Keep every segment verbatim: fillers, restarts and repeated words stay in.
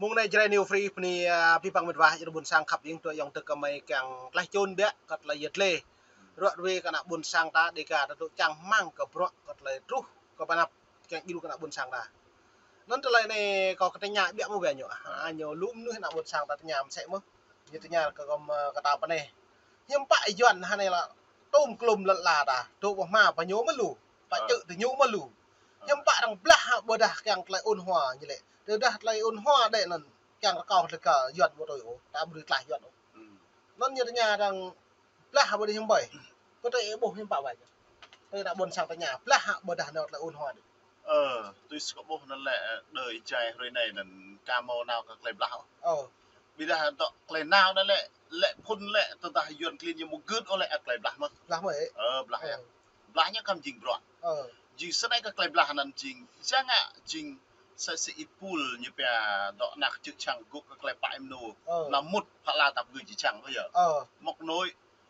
Mơ̆ng anai Jrai New Free bơni, a, abih bang met wa, ƀing ƀôn sang khăp ing tui yong tơ kơmơi kiăng tlaih čun biă kơ tơlơi yet lĕ. Ruă ruê kơ ană ƀôn sang ta Dega ta dŏ čang hmang kơ bruă kơ tơlơi truh kơ pơnăp kiăng djru kơ ană ƀôn sang ta. Anŭn tơlơi anai kâo kơ tơña biă mơ̆ wai ñu. A, ñu lu mơnuih ană ƀôn sang ta tơña mơsĕ mơ̆. Ñu tơña kơ gơm, ơ, kơ ta pơ anai. Hiư̆m pă Yuan hă anai lĕ tôm klôm lăn la ta. Dŏ pơ hma pơ ñu mơ̆ lu. Pă čư̆ tơ ñu mơ̆ lu. Hiư̆m pă arăng blah hă ƀôdah kiăng tơlơi ôn hòa ñu lĕ. Tơdah tơlơi ôn hòa đĕ anŭn kiăng rơkâo tơlơi kơ Yuan ƀu tui ôh. Ta ƀu dưi tlaih Yuan ôh. Anŭn ñu tơña arăng blah hă ƀôdah hiư̆m ƀơi. Kơ tơlơi ih ƀuh hiư̆m pă wai. Tơlơi ană ƀôn sang tơña blah hă ƀôdah nao tơlơi ôn hòa đĕ. Ơ, tui si kâo ƀuh anŭn lĕ, ơ, đơi Jrai hrơi anai anŭn ka hmâo nao kơ tơlơi blah ôh. Ơ. Ƀiădah dŏ tơlơi nao anŭn lĕ, lĕ phŭn lĕ tơdah Yuan klin ñu ƀu gưt ôh lĕ, ơ, tơlơi blah mơ̆. Blah mơ̆ ê. Ơ, blah ơ. Blah ñu kăm jing bruă. Ơ. Jing sơnai kơ tơlơi blah anŭn jing, jang ngă jing sa si ipul ñu pia dŏ nao čư̆ čang gŭ kơ tơlơi pă im nu. Ơ. Nao mŭt pha la tap gưt či čang ôh yơh. Ơ. Mŏk noi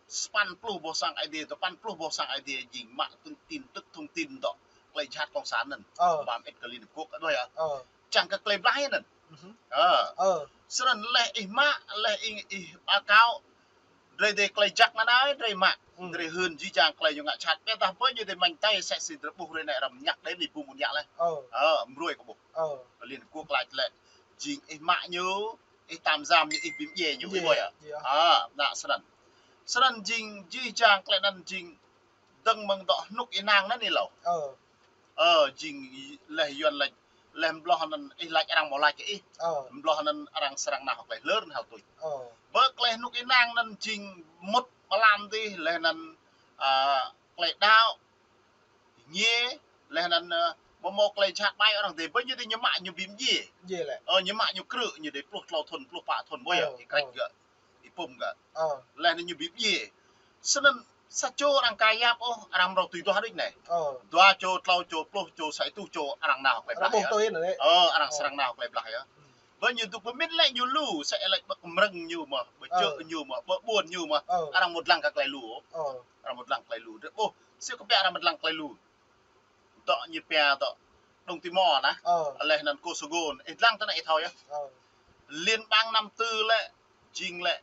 sapăn pluh boh sang Aê Diê, sapăn pluh boh sang Aê Diê jing mă tin tức thông tin dŏ tơlơi jhat cộng sản anŭn. Ơ. Ba mơit kơ Liên Hợp Quốc đôč ơ. Ơ. Čang kơ tơlơi blah anŭn. Ơ. Ơ. Sơnăn leh ih mă, leh ih, ih akâo. Drơi dêh tơlơi jak anŭn ai, drơi mă. Drơi hưn jih jang tơlơi ñu ngă jhat. Ƀiădah ƀơi ñu dêh mơ̆ng tai sĕ si drơi ƀuh rơi anai arăng ñăk đen ni ƀu mŭn ñăk leh. Ơ. Ơ, mơruai kâo ƀuh. Ơ. Liên Hợp Quốc laĭ lĕ jing ih mă ñu, ih tam jam ñu, ih bi mdjiê ñu, ih ƀuh ơ. Ơ, anŭn sơnăn. Sơnăn jing jih jang tơlơi anŭn jing dơ̆ng mơ̆ng dŏ hnŭk ih nang anŭn ih hlâo. Ơ. Ơ, jing leh Yuan laĭ, leh mbloh anŭn ih laĭ arăng ƀu laĭ kơ ih. Ơ. Mbloh anŭn arăng srăng nao hơk leh lơr nao tuč. Ơ. Bơ tơlơi hnŭk ih nang anŭn jing mŭt mlam dih, leh anŭn, a, tơlơi đaŏ, ñe, leh anŭn, ơ, mơ̆ mơ̆ tơlơi jhat ƀai arăng dêh, bơ ñu dêh ñu mă ñu bi mdjiê. Mdjiê lĕ. Ơ, ñu mă ñu krư̆, ñu dêh pluh klâo thŭn, pluh pă thŭn, ƀuh ơ, ih krĕč gơ̆, ih pŭm gơ̆. Ơ. Leh anŭn ñu bi mdjiê. Sơnăn sa čô arăng ka yap ôh, arăng mrâo tui duah đôč anai. Ơ. Dua čô, klâo čô, pluh čô, sa êtuh čô, arăng nao hơk leh blah ơ. Ơ, arăng srăng nao hơk leh blah ơ. Bơ ñu dŏ pơmĭn lĕ ñu lu, sĕ lĕ ƀơ kơmrơ̆ng ñu mơ̆, ƀơ čư̆ ñu mơ̆, ƀơ ƀôn ñu mơ̆, ơ, arăng ƀu dlăng kơ tơlơi lu. Ơ. Arăng ƀu dlăng tơlơi lu. Drơi ƀuh, si kơ pia arăng ƀu dlăng tơlơi lu. Dŏ ñu pia dŏ Đông Timor anŭn. Ơ. Leh anŭn Kosovo, ih dlăng tơ anai ih thâo yơh. Ơ. Liên bang Nam Tư lĕ, jing lĕ,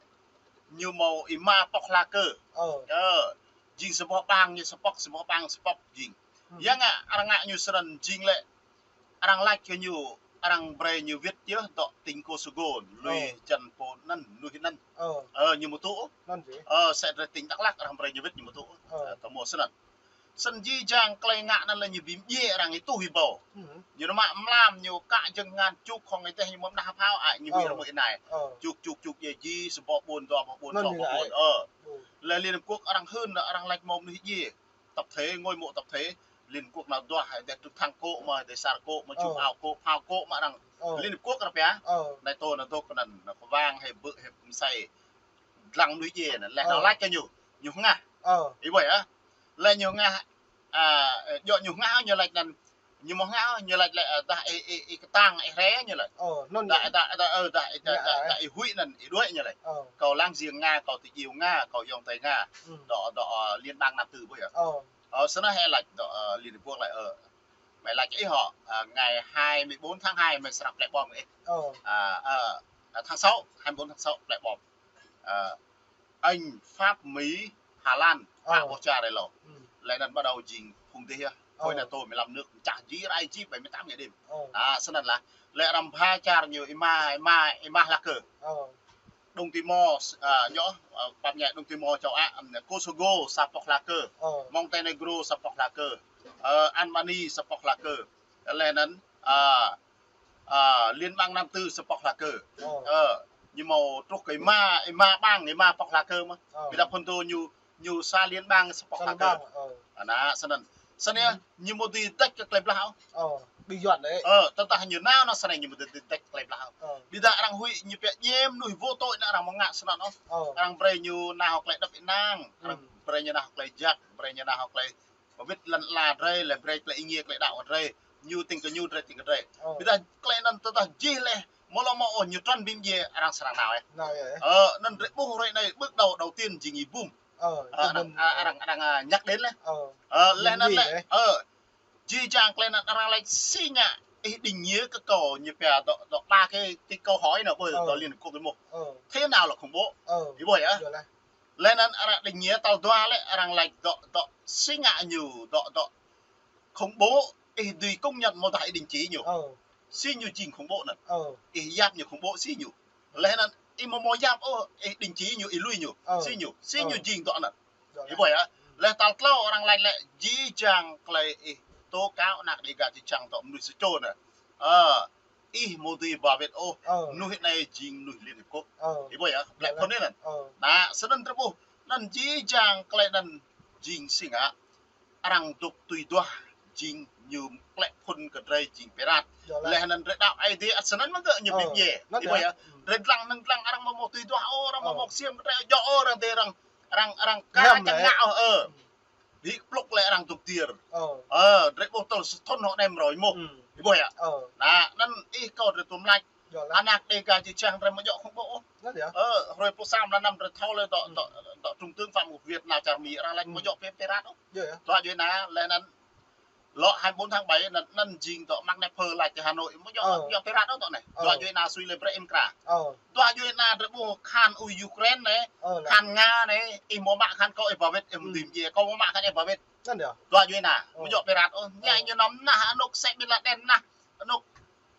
ñu hmâo ih ma pŏk hla kơ. Ơ. Ơ, jing sa boh bang ñu sa pŏk, sa boh bang sa pŏk jing. Yua ngă, arăng ngă ñu sơnăn jing lĕ, arăng laĭ kơ ñu, arăng brơi ñu wĭt yơh dŏ tỉnh Kosovo, lui jăn pô anŭn, lui anŭn. Ơ. Ơ, ñu ƀu tŭ. Ơ, sĕ drơi tỉnh Dak Lak, arăng brơi ñu wĭt ñu ƀu tŭ. Ơ. Ơ, tơmô sơnăn. Sơnăn jih jang tơlơi ngă anŭn lĕ ñu bi mdjiê arăng ih tuh ih ƀâo. Ñu nao mă mlam ñu kă jơ̆ng ngăn čuk khŏng ih teh ñu mơ̆ mơnah hơpao ai ñu ƀu rơmơi anai. Čuk, čuk, čuk, djai jih, sa boh ƀôn, dua boh ƀôn, klâo boh ƀôn. Ơ. Lĕ Liên Hợp Quốc arăng hưn, arăng laĭ hmâo mơnuih djai. Tập thể, ngôi mộ tập thể, Liên Hợp Quốc nao duah, ih dêh tŭk thăng kô̆ mơ̆, ih dêh sar kô̆ mơ̆, čum ao kô̆, phao kô̆ mơ̆ arăng. Liên Hợp Quốc arăng pia. Anai tơ anai dŏ kơ anŭn, anŭn kơ wang, ih ƀư̆, ih pơmsai. Dlăng mơnuih djai anŭn, leh anŭn laĭ kơ ñu, ñu hngah. Ih ƀuh ơ. Leh ñu hngah, a, djŏ ñu hngah ñu laĭ anŭn, ñu ƀu hngah ñu laĭ lĕ, a, dah ih, ih, ih kơtang, ih rai ñu laĭ. Dah, dah, dah, ơ, dah, dah, dah, dah ih huĭ anŭn, ih đuaĭ ñu laĭ. Kâo láng giềng Nga, kâo ti iêu Nga, kâo yŏng tơi Nga. Dŏ, dŏ, ơ, Liên bang Nam Tư ƀuh ơ. Ơ, sơnah ih laĭ dŏ, ơ, Liên Hợp Quốc laĭ, ơ, mơi laĭ kơ ih hŏ, ơ, ngày hai mươi bốn tháng hai mơi srăng plơi bom ih. Ơ. A, ơ, tháng sáu, hai mươi bốn tháng sáu plơi bom. Ơ, Anh, Pháp, Mỹ, Hà Lan, pă boh čar ih hlâo. Leh anŭn bắt đầu jing phung dêh yơh. Khối NATO mười lăm nước, čah jih rai jih bảy mươi tám ngày đêm. A, sơnăn lah. Leh arăng pha čar ñu ih ma, ih ma, ih ma hla kơ. Đông Timor, a, ñu, a, pap ñai Đông Timor châu Á, ưm, Kosovo sa pŏk hla kơ. Montenegro sa pŏk hla kơ. Ơ, Albania sa pŏk hla kơ. Leh anŭn, a, a, Liên bang Nam Tư sa pŏk hla kơ. Ơ, ñu hmâo truh kơ ih ma, ih ma bang, ih ma pŏk hla kơ mơ̆. Ƀiădah phŭn dŏ ñu, ñu sa liên bang sa pŏk hla kơ. Anŭn, sơnăn. Sơnăn yơh, ñu ƀu dưi đĕč kơ tơlơi blah ôh. Ơ, tơdah ñu nao, nao sơnai ñu ƀu dưi đĕč tơlơi blah ôh. Ƀiădah arăng huĭ ñu pia djai mơnuih vô tội anŭn arăng ƀu ngă sơnăn ôh. Arăng brơi ñu nao hơk tơlơi đăp ih nang, arăng brơi ñu nao hơk tơlơi jak, brơi ñu nao hơk tơlơi pơwĭt lăn ala drơi, leh brơi tơlơi ih ngiê tơlơi đaŏ drơi. Ñu tĭng kơ ñu drơi tĭng kơ drơi. Ƀiădah tơlơi anŭn tơdah jih leh, mơ̆ lŏ mơ̆ ôh ñu trăn bi mdjiê arăng srăng nao ơ. Ơ, anŭn drơi ƀuh hrơi anai bước đầu đầu tiên jing ih bum. Ơ, arăng, arăng, arăng, a, ñăk đen leh. Ơ, leh anŭn lĕ. Ơ, jih jang tơlơi anŭn arăng laĭ si ngă Ih định nghĩa kơ kâo ñu pia dŏ, dŏ ba kơ, kơ câu hỏi anŭn ƀơi, dŏ Liên Hợp Quốc tui mơ̆. Thế nào là khủng bố? Ih ƀuh yơh. Laih anŭn arăng định nghĩa tal dua lĕ arăng laĭ dŏ, dŏ si ngă ñu, dŏ, dŏ khủng bố, ih dưi công nhận mơ̆ dah ih định chỉ ñu. Si ñu jing khủng bố anŭn. Ih yap ñu khủng bố si ñu. Laih anŭn ih mơ̆ mơ̆ yap ôh, ih định chỉ ñu, ih lui ñu. Si ñu, si ñu jing dŏ anŭn. Ih ƀuh yơh. Laih tal klâo arăng laĭ lĕ jih jang tơlơi ih tố cáo ană Đêga či čang dŏ mơnuih sa čô anŭn. Ơ, ih mơ̆ dưi ba wĕt ôh, mơnuih anai jing mơnuih Liên Hợp Quốc. Ih ƀuh yơh, lĕ phun anŭn. Anŭn, snăn drei ƀuh, anŭn jih jang tơlơi anŭn jing si ngă, arăng dŏ tui duah jing ñu plĕ phun kơ drei jing pirat. Laih anŭn drei đaŏ Aê Diê ăt snăn mơ̆ gơ̆ ñu bi djai. Ih ƀuh yơh. Drei dlăng năng dlăng arăng mơ̆ mơ̆ tui duah ôh, arăng mơ̆ mơ̆ ksiêm kơ drei djŏ ôh, arăng dê arăng, arăng, arăng ka čang ngă ôh, ơ. Bi plŭk lĕ arăng dŏ dir. Ơ, drei ƀuh tơl sa thŭn hŏ nem roi mơ̆. Ih ƀuh yơh. Anŭn, anŭn ih kâo drei tŭm lač. Ană Đêga či čang drei mơ̆ djŏ khủng bố ôh. Ơ, hrơi pluh sa mlan năm drei thâo lĕ dŏ, dŏ, dŏ Trung tướng Phạm Ngọc Việt nao čar Mi arăng lač mơ̆ djŏ pi-, pirat ôh. Dua djuai ană, laih anŭn lŏ hai mươi bốn tháng bảy anŭn, anŭn jing dŏ Mark Knopfler lač kơ Hà Nội mơ̆ djŏ, djŏ pirat ôh dŏ anai. Dua djuai ană sui lĕ brei im kra. Dua djuai ană drei ƀuh khan ui Ukraine anai, khan Nga anai, ih mơ̆ mă khan kâo ih ba wĕt, ih mơ̆ dưi mjai, kâo mơ̆ mă khan ih ba wĕt. Dua djuai ană, mơ̆ djŏ pirat ôh. Ñu ñu năm nah anŏ sĕ Bin Laden nah. Anŏ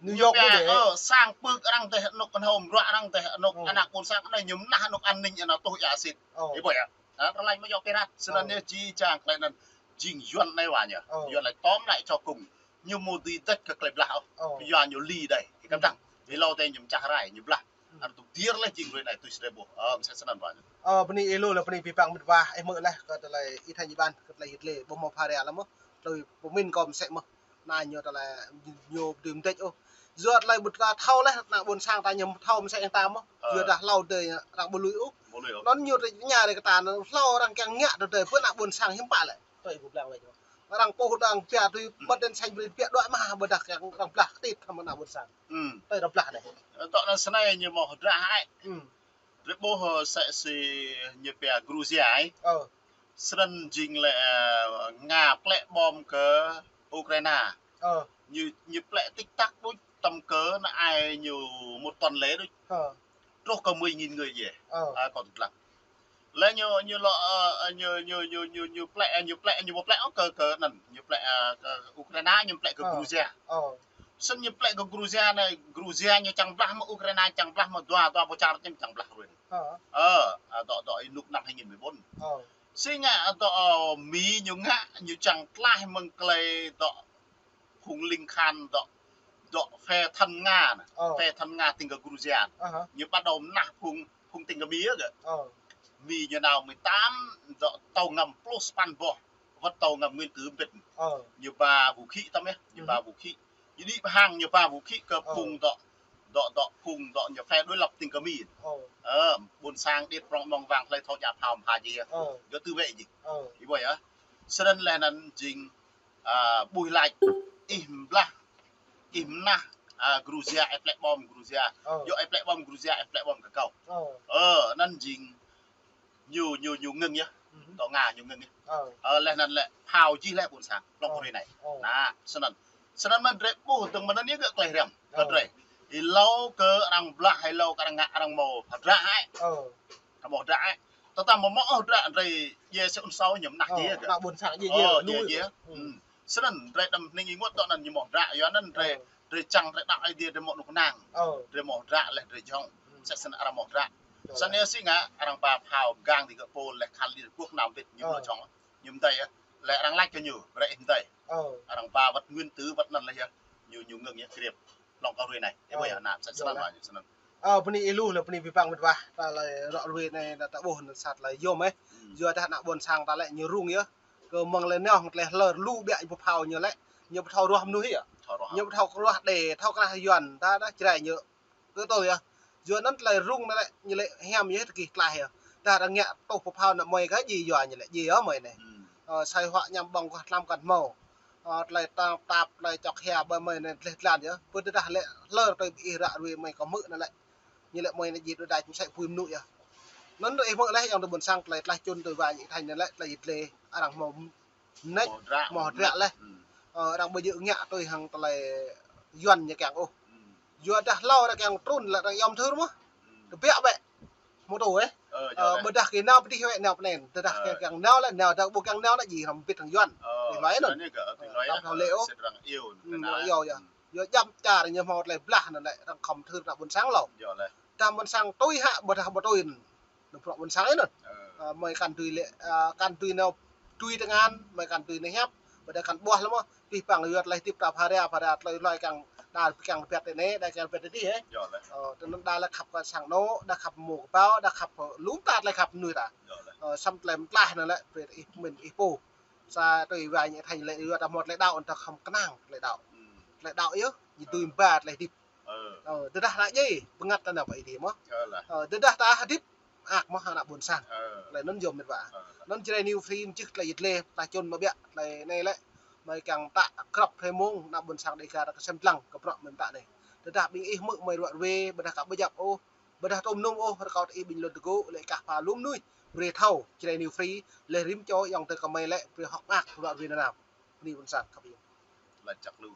New York pia, ơ, sang pưk arăng tĕh, anŏ kơnhôm ruă arăng tĕh, anŏ ană ƀôn sang anai ñu mơnah anŏ an ninh anŏ tuh ia sĭt. Ih ƀuh yơh. Arăng laĭ mơ̆ djŏ pirat. Snăn yơh jih jang tơlơi anŭn jing Yuan anai wa ñu. Yuan laĭ tóm lại cho cùng. Ñu mơ̆ dưi dêč kơ tơlơi blah ôh. Yua ñu lĕ dai. Ih kăm tăng. Ih hlâo tĕ ñu mčah rai, ñu blah. Arăng tŭ dir lĕ jing hrơi anai tui srei ƀuh. Ơ, msĕ snăn wa ñu. Ơ, bơni ih lu lĕ bơni pơpăng mĭt wa, ih hmư̆ lĕ kơ tơlơi ih tha ñu ƀan, kơ tơlơi ih tlĕ, ƀuh mơ̆ phara lĕ mơ̆. Tui pơmĭn kâo msĕ mơ̆. Anai ñu tơlơi ñu dưi mdêč ôh. Yua tơlơi ƀu ta thâo lĕ, ană ƀôn sang ta ñu thâo msĕ ta mơ̆. Yua dah hlâo dơi arăng ƀu lui ôh. Anŭn ñu tơ ña rei kơ ta anŭn hlâo arăng kiăng ngă tơ dơi pơ ană ƀôn sang hiư̆m pă lĕ. Tui ƀu blang lĕ. Arăng pô arăng pia tui bơ̆t đen sanh brei pia đuaĭ mă ƀôdah kiăng arăng blah kơtit hăm ană ƀôn sang. Tui arăng blah anai. Tŏ anŭn snei ñu mơ̆ drah ai. Drei ƀuh, ơ, sĕ si ñu pia Georgia ai. Snăn jing lĕ, ơ, Nga plĕ bom kơ Ukraina. Ñu, ñu plĕ tik tak đôč tăm kơ ană ai ñu một tuần lễ đôč. Truh kơ mười nghìn người djai. Ai kơ tŭ dlăng. Lĕ ñu, ñu lŏ, ơ, ñu, ñu plĕ, ñu plĕ, ñu mơ̆ plĕ ôh kơ, kơ anŭn. Ñu plĕ, ơ, kơ Ukraina, ñu plĕ kơ Georgia. Snăn ñu plĕ kơ Georgia anai, Georgia ñu čang blah mơ̆ Ukraina, čang blah mơ̆ dua, dua boh čar ñu čang blah ruin. Ơ, ơ, dŏ, dŏ ih nuk năm hai nghìn mười bốn. Si ngă dŏ, ơ, Mi ñu ngă, ñu čang tlaih mơ̆ng tơlơi dŏ phung ling khan dŏ, dŏ phe thân Nga anai. Phe thân Nga tĭng kơ Georgia anai. Ñu bắt đầu mơnah phung, phung tĭng kơ Mi yơh gơ̆. Mi ñu nao mười tám dŏ tàu ngầm plus păn boh. Wơ̆t tàu ngầm nguyên tử mbĭt. Ñu ba vũ khí tăm yơh, ñu ba vũ khí. Ñu đĭ pơhang ñu ba vũ khí kơ phung dŏ, dŏ, dŏ phung dŏ ñu phe đối lập tĭng kơ Mi. Ơ, ƀôn sang điêt prŏng mơ̆ng wang hlơi thâo djă phao mha ji yơh. Gơ̆ tự vệ ji. Ih ƀuh yơh. Snăn lĕ anŭn jing, ơ, ƀuh lač ih blah, ih mơnah, ơ, Georgia, ih plĕ bom Georgia. Yua ih plĕ bom Georgia, ih plĕ bom kơ kâo. Ơ, anŭn jing ñu, ñu, ñu ngưng yơh. Tŏ Nga ñu ngưng yơh. Ơ, lĕ anŭn lĕ phao jih lĕ ƀôn sang, hlŏng kơ hrơi anai. Anŭn, snăn. Snăn mơ̆n drei ƀuh dơ̆ng mơ̆n anŭn yơh gơ̆ tơlơi hriăm. Kơ drei. Ih hlâo kơ arăng blah, ih hlâo kơ arăng ngă, arăng mâo hơdră ai. Arăng mâo hơdră ai. Tơdah mơ̆ mâo hơdră drei djai sĕ ŭn sâo ñu mơnah djai gơ̆. Ană ƀôn sang djai, djai. Snăn drei đăm hnĭng ih ngă tŏ anŭn ñu mâo hơdră, yua anŭn drei, drei čang drei đaŏ Aê Diê drei mâo anŏ kơnang. Drei mâo hơdră lĕ drei jhŏng. Sĕ snăn arăng mâo hơdră. Snăn yơh si ngă arăng ba phao gang ti gơ̆ pô lĕ khan Liên Hợp Quốc nao mbĭt ñu mlâo jhŏng. Ñu mdei yơh. Lĕ arăng lač kơ ñu, brei ih mdei. Arăng ba wơ̆t nguyên tử wơ̆t anŭn lĕ yơh. Ñu, ñu ngưng yơh kriêp. Hlŏng kơ hrơi anai. Ih ƀuh yơh, anŭn, sĕ snăn wa ñu snăn. Ơ, bơni ih lu lĕ bơni pơpăng mĭt wa. Tơlơi ră ruai anai ta ƀuh anŭn sat lĕ yôm ih. Yua dah ană ƀôn sang ta lĕ ñu rŭng yơh. Kơ mơ̆ng lĕ nao, lĕ hlơr lu biă ñu pơphao ñu lĕ. Ñu pơthâo ruah mơnuih yơh. Ñu pơthâo ruah đe, thâo krah Yuan, ta dah črai ñu. Kơ tui yơh. Yua anŭn tơlơi rŭng anai lĕ, ñu lĕ hiam yơh tơkih tlaih yơh. Dah arăng ngă tuh pơphao ană mơi kơ ji yua ñu lĕ, ji yơh mơi anai. Ơ, sai huă ñăm ƀơ̆ng kơ tlam kăn hmâo. Ơ, tơlơi tap, tap, tơlơi čŏk hia ƀơi mơi anai dleh dlan yơh. Pơ tơdah lĕ hlơr tui ih ră ruai mơi kơ hmư̆ anai lĕ. Ñu lĕ mơi anai jit đuaĭ msĕ pui mơnŭ yơh. Anŭn ih hmư̆ lĕ yơh tơ ƀôn sang tơlơi tlaih čun tui wa ñu thañ anai lĕ, tơlơi jit lĕ arăng hmâo mơneč, mâo hơdră lĕ. Ơ, arăng ƀu djơ̆ ngă tui hăng tơlơi Yuan ñu kiăng ôh. Yua dah hlâo arăng kiăng trŭn lĕ arăng yom thur mơh. Tơbiă bĕ. Mô tô ĕ. Ƀôdah kơ nao pơdih wĕ nao pơnen. Tơdah kiăng nao lĕ nao, dah ƀu kiăng nao lĕ jing hrŏm bĭt hăng Yuan. Tui hloi anŭn. Tui hloi ôh. Yua, yua. Yua jăm čar ñu hmâo tơlơi blah anŭn lĕ arăng khŏm thur ană ƀôn sang hlâo. Tơdah ƀôn sang tui hă, ƀôdah ƀu tui. Nao bruă ƀôn sang anŭn. Mơi kăn tui lĕ, kăn tui nao tui tơngan, mơi kăn tui nao hiăp, ƀôdah kăn ƀuah lĕ mơh, pih păng yua tơlơi hơdip ta phara, phara tơlơi hloi kiăng, đa kiăng pơhiăp tơ anai, đa kiăng pơhiăp tơ adih ĕ. Tơ anŭn đa lĕ khăp kơ sang anŏ, đa khăp mơ̆ng kơƀâo, đa khăp lŏm ta tơlơi khăp mơnuih ta. Săm tơlơi mơtlaih anŭn lĕ, brơi ih pơmĭn ih pô. Sa tui wa ñu thành lĕ yua ta hmâo tơlơi đaŏ, ta khŏm kơnang tơlơi đaŏ. Tơlơi đaŏ yơh, ñu dưi ba tơlơi hơdip. Tơdah ta djai, bơngăt ta nao pơ Ơi Adai mơh. Tơdah ta hơdip, mơak mơh ană ƀôn sang. Tơlơi anŭn yôm mĕt wa. Anŭn Jrai New Free mơčih tơlơi yit lĕ, ta čun mă biă, tơlơi anai lĕ. Mơi kiăng ta krăp hrơi mông, ană ƀôn sang Dega ta kơsem lăng, kơ bruă mơ̆n ta anai. Tơdah ƀing ih hmư̆ mơi ruă ruê, ƀôdah ka ƀu djăp ôh, ƀôdah tôm nôm ôh, rơkâo ih ƀing lŏn tơgŭ, lĕ kah pha lŏm mơnuih, brơi thâo, Jrai New Free, lĕ rĭm čô ayŏng adơi kơ mơi lĕ, brơi hơ̆k mơak, ruă ruê nanao. Bơni ƀôn sang, khăp yơh.